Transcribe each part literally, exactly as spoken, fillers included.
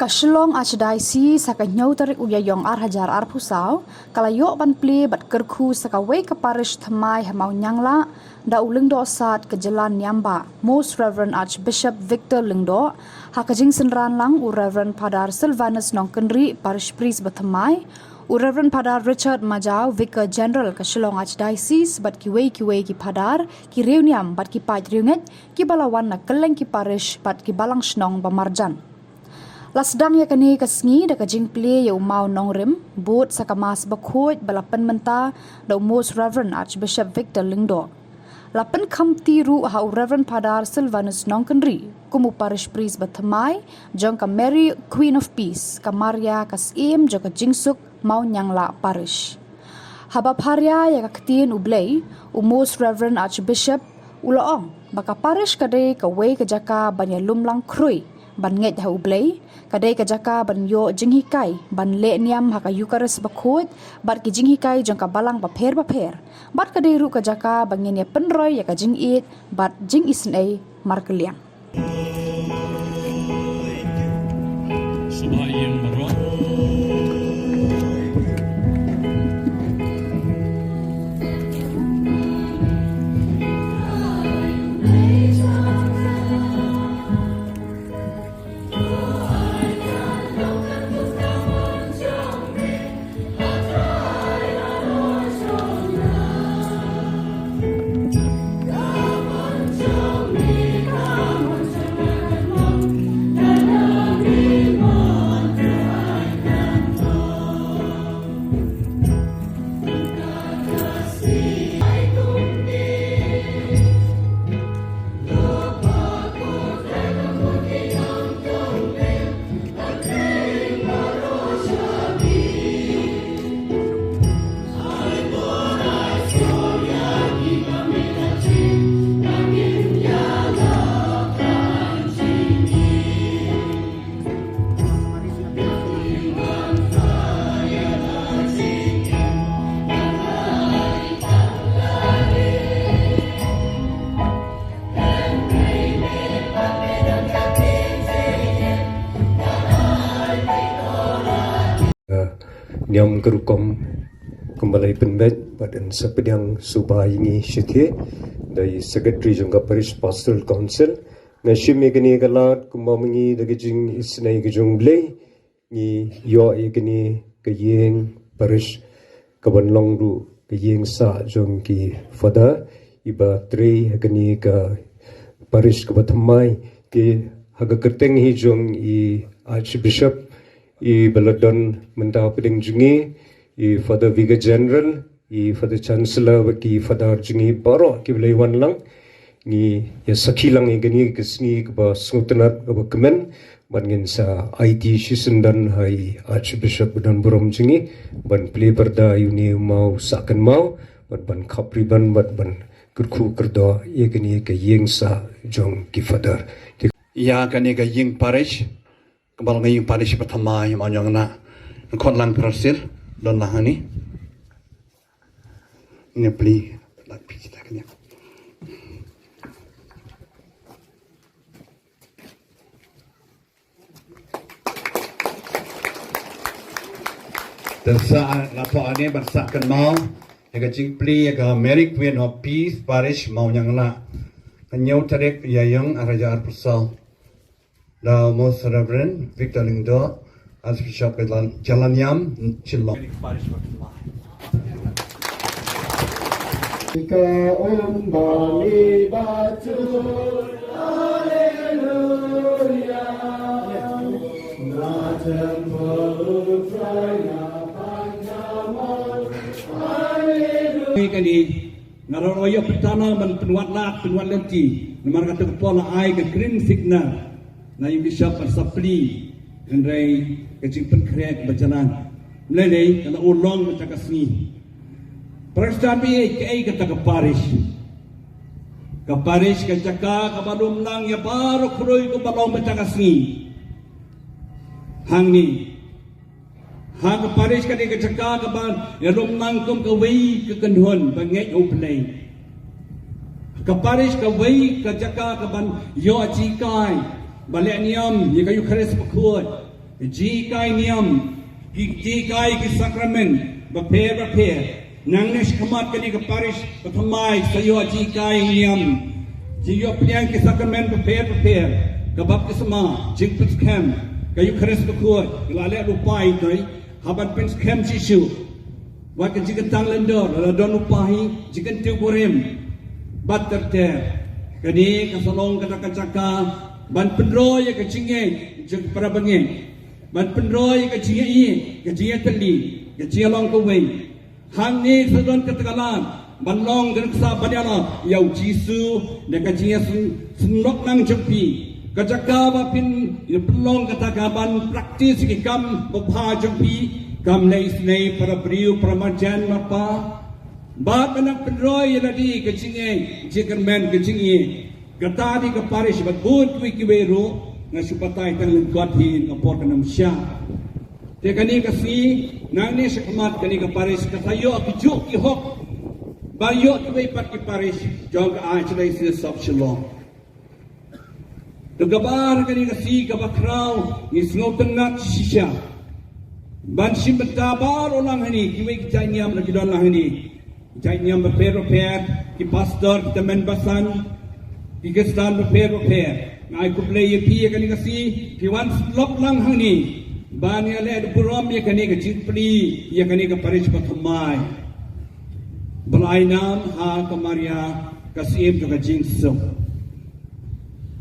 Ka Shillong Archdiocese ha ka hynñiew tarik u Ïaïong ar hajar arphew saw ka la ïoh ban plie bad kyrkhu sa kawei ka parish thymmai ha Mawnianglah da u lyngdoh sad ka jylla Niam Bah, Most Reverend Archbishop Victor Lyngdoh, ha ka jingsynran lang u Reverend Father Silvanus Nongkynrih, Parish Priest bathymmai, u Reverend Father Richard Majaw, Vicar General ka Shillong Archdiocese, bad kiwei kiwei ki Father, ki riewniam bad ki paid riewngeit kiba la wan na kylleng ki parish bad ki balang shnong ba marjan. La sdang ïa kane ka sngi da ka jingplie ïa u maw nongrim, bud sa ka Mass bakhuid ba la pynmynta da u Most Reverend Archbishop Victor Lyngdoh. La pynkhamti ruh ha u Reverend Father Silvanus Nongkynrih kum u Parish Priest bathymmai jong ka Mary Queen of Peace, ka Maria ka Syiem jong ka Jingsuk, Mawnianglah Parish. Haba pharia ïa ka ktien U Blei, u Most Reverend Archbishop u la ong ba ka parish ka dei kawei ka jaka ban ïalumlang khrui, ban ngeit ha U Blei, ka dei ka jaka ban ïoh jinghikai ban leh niam ha ka Eucharist bakhuid bad ki jinghikai jong ka balang bapher bapher, bad ka dei ruh ka jaka ba ngin ïa pynroi ïa ka jingïeit bad jingisynei markylliang. Niam ka rukom kumba la pynbeit bad yn sa pdiang suba ïa ngi shathie da i secretary jong ka Parish Pastoral Council. Nga shim ïa kane ka lad kumba ma ngi da ka jingisynei ka jong U Blei ngi ïoh ïa kane ka ïing parish kaban long ruh ka ïing sah jong ki father iba trei ha kane ka parish kaba thymmai. Ki ha ka kyrteng hi jong i Archbishop iba la don mynta hapdeng jong ngi, i Father Vicar General, i Father Chancellor bad ki father jong ngi baroh kiba la wan lang. Ngi ïa sakhi lang ïa kane ka sngi kaba sngewtynnat kaba kmen. Bad ngin sa aiti shisien don ha i Archbishop ba don burom jong ngi ban plie pyrda ïa une u maw sah kynmaw bad ban khap ribbon bad ban kyrkhu kyrdoh ïa kane ka ïing sah jong ki father. Ïa kane ka ïing parish kaba long ka ïing parish ba thymmai ha Mawnianglah. Khot lang Prasir don lang hangne. Ngi plie. Te sa la pha ne ban sah kynmaw ïa ka jingplie ïa ka Mary Queen of Peace Parish Mawnianglah. Ka hynñiew tarik Ïaïong ar hajar arphew saw. Da Most Reverend Victor Lyngdoh, Archbishop ka Jalan, Jalan Yam, Shillong. Ka um ba ngi ba tu, Hallelujah. Na temple Ukraina, Hallelujah. Kane Nga ruh ïa pyrta na ban pynwad lad, pynwad lynti. Namar kata ka por la ai ka green signal na i bishop ban sa plie. Hynrei ka jingpynkhreh ba jalan. Lei lei ka la urlong mynta ka sngi. Parish ta phi kaei kata ka parish. Ka parish ka jaka kaba lum lang ïa baroh khrui kumba long mynta ka sngi. Hangne. Ha ka parish ka dei ka jaka kaba ïalum lang kum kawei ka kynhun ba ngeit ha U Blei. Ka parish kawei ka jaka kaban ïoh jinghikai ba leh niam ïa ka Eucharist bakhuid. Ki jinghikai niam, ki jinghikai ki sakramen bapher bapher. Nangne shakhmat kane ka parish ba thymmai sa ïoh jinghikai niam, jingïoh pdiang ki sakramen bapher bapher, ka baptisma, jingpynskhem, ka Eukharist bakhuid, ngi la leh lypa ïa ki, haba pynskhem shisha. Wat ka jingkyntang lyndor, lada don u pahi, jingkyntiew kurim. Bad ter ter. Kane ka sa long kata ka jaka ban pynroi ïa ka jingngeit jong para bangeit. Ban pynroi ïa ka jingïeit, ka jingïatylli, ka jingïalong kawei. Hangne sa don kata ka lad ban long ka nuksa ban ïalap ïa u Jisu da ka jingïaseng-, sengkhlok lang jong phi. Ka jaka ba phin ïa pynlong kata ka ban practice ki kam babha jong phi. Kam leh isynei para briew, para marjan marpa. Bad ban nang pynroi ïa lade ka jingngeit, jingkyrmen, ka jingngeit. Kata dei ka parish bad bun kiwei kiwei ruh, nga shu batai tang lyngkot hi ka por ka nang sha. Te kane ka sngi, nangne shakhmat kane ka parish, ka sa ïoh ki juk ki hok ba ïoh kiwei pat ki parish jong ka Archdiocese of Shillong. Te kaba ar kane ka sngi kaba khraw, ngi sngewtynnat shisha ban shim bynta baroh lang hangne, kiwei ki jait niam la ki don lang hangne. Jait niam bapher bapher, ki pastor, ki tymmen basan, ki Khristan bapher bapher. Nga ai khublei ïa phi ïa kane ka sngi, phi wan sngewlop lang hangne ban ïaleh burom ïa kane ka jingplie ïa kane ka parish ba thymmai. Ba la ai nam ha ka Maria ka Syiem jong ka jingsuk.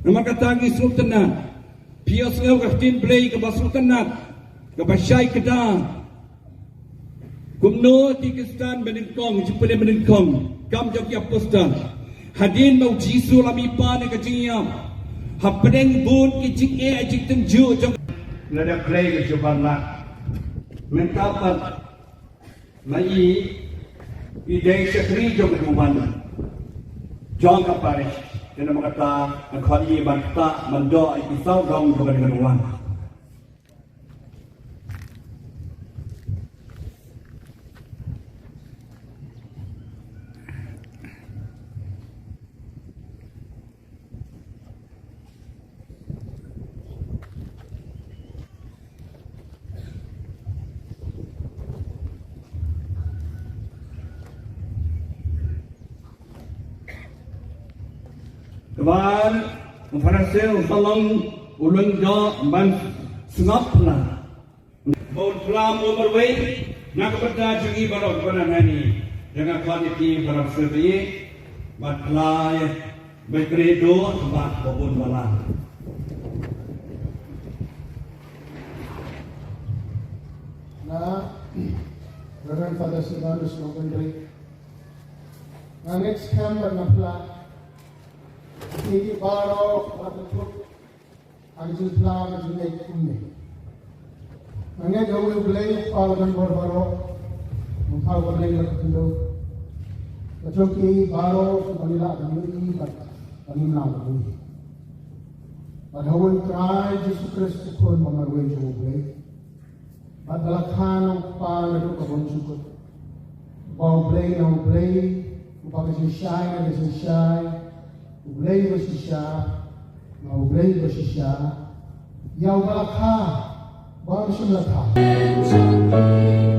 Namar kata ngi sngewtynnat, phi ïohsngew ka ktien Blei kaba sngewtynnat, kaba shai kdar. Kumno ki Khristan ba nyngkong, jingpule ba nyngkong, Kam jong ki Apostol. Hadien ba u Jisu u la mihpat na ka jingïap, hapdeng bun ki jingeh jingtynjuh jong, lada Blei ka jubab la. Mynta pat la i, i dei shakri jong ka duwan jong ka parish. Te namar kata nga khot i ban ktah ban doh ïa ki sawdong jong ka duwan. Kaba ar, u Pharisi u sa long u lyngdoh ban sngap phla. Ba un phla mo marwei na ka bynta jong ngi baroh kiba na hangne. Te nga khot ïa phi para bangeit, bad phla ïa ba ïa kane duh bad ba bun balang. Na Reverend Father Silvanus Nongkynrih. Nga ngeit skhem ba nga phla ïa ki baroh ba ka thut ha ka jingphla ka jingngeit kumne. Nga ngeit ha uwei U Blei Kpa ba donbor baroh, Uba pha uba dei la ka khyndew, ka jong ki baroh kiba ngi lah ban ïohi bad ban ïohnam bad uwei. Bad ha uwei U Trai Jisu Khrist U Khun ba marwei jong U Blei. Bad ba la kha na U Kpa naduh ka bymjukut. Uba U Blei na U Blei, Uba ka jingshai na ka jingshai, U Blei uba shisha na U Blei uba shisha. Ïa uba la kha, uba ym shym la kha.